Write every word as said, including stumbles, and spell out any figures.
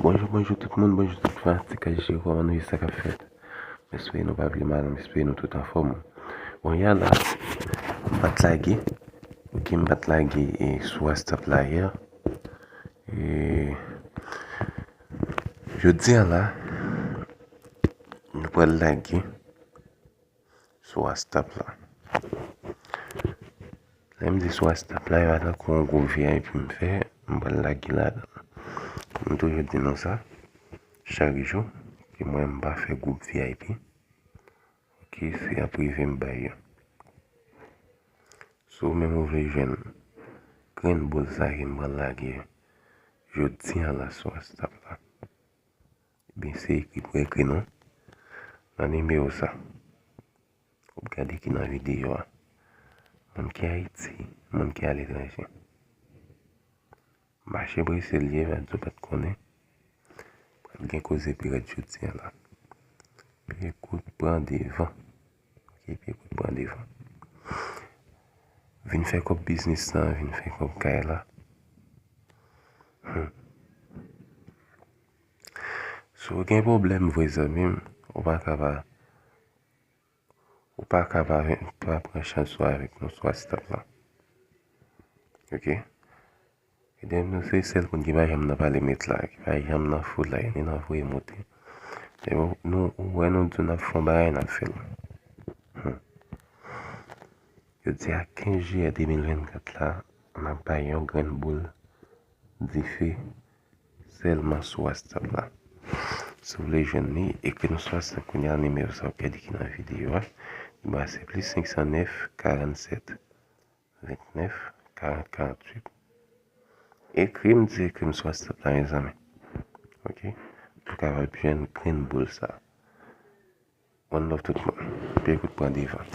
Bonjou, bonjou tout moun, bonjou tout fanatik K J, kòman nou ye, sa k ap fèt? M espere nou pa pi mal, m espere nou tout anfòm. Bon, yè la, m pa t lage, ok, m pa t lage e sou WhatsApp la yè. E jodi a la, nou pral lage sou WhatsApp la. Lè m di sou WhatsApp la, e pa tankou yon gwo V I P m fè, m pral lage ladan. M toujou di nou sa, chak jou, ke mwen m pa fè gwoup V I P. Ok, se an prive m bay yo. Si w menm ou vle jwenn grenn boul sa ke m pral lage jodi a la sou WhatsApp la, ebyen, se ekri pou ekri non nan nimewo sa. W ap gade ki nan videyo a. Moun ki Ayiti, moun ki aletranje. Mache prese l ye, pa di w pa t konnen. Pral gen koze pi rèd jodi a la. Pye kout pran devan. Ok, pye kout pran devan. Vin fè kòb biznis lan, vin fè kòb kay la. Hmm. Si w gen pwoblèm vre zanmi m, ou pa ka pa, ou pa ka pa, pa pran chans ou avèk nou sou WhatsApp la. Ok? Edan nou se sèl moun ki pa janm nan pale met la, ki pa janm nan foul la, ni nan voye moute. Men bon, nou, ou wè nou di w n ap fè yon bagay, n ap fè l. Hmm. Jodi a kenz jiyè de mil vennkat la, n ap bay yon grenn boul dife sèlman sou WhatsApp la. Si w vle jwenn li, ekri nou sou WhatsApp kounye a, nimewo sa w ap gade ki nan videyo a. Nimewo a se plis senk san nèf, karannsèt, vennèf, karant, karanntuit. Ekri m, di ekri m sou WhatsApp la, mezanmi. Ok? Ou kapab jwenn grenn boul sa. One love tout moun. Pye kout pran devan.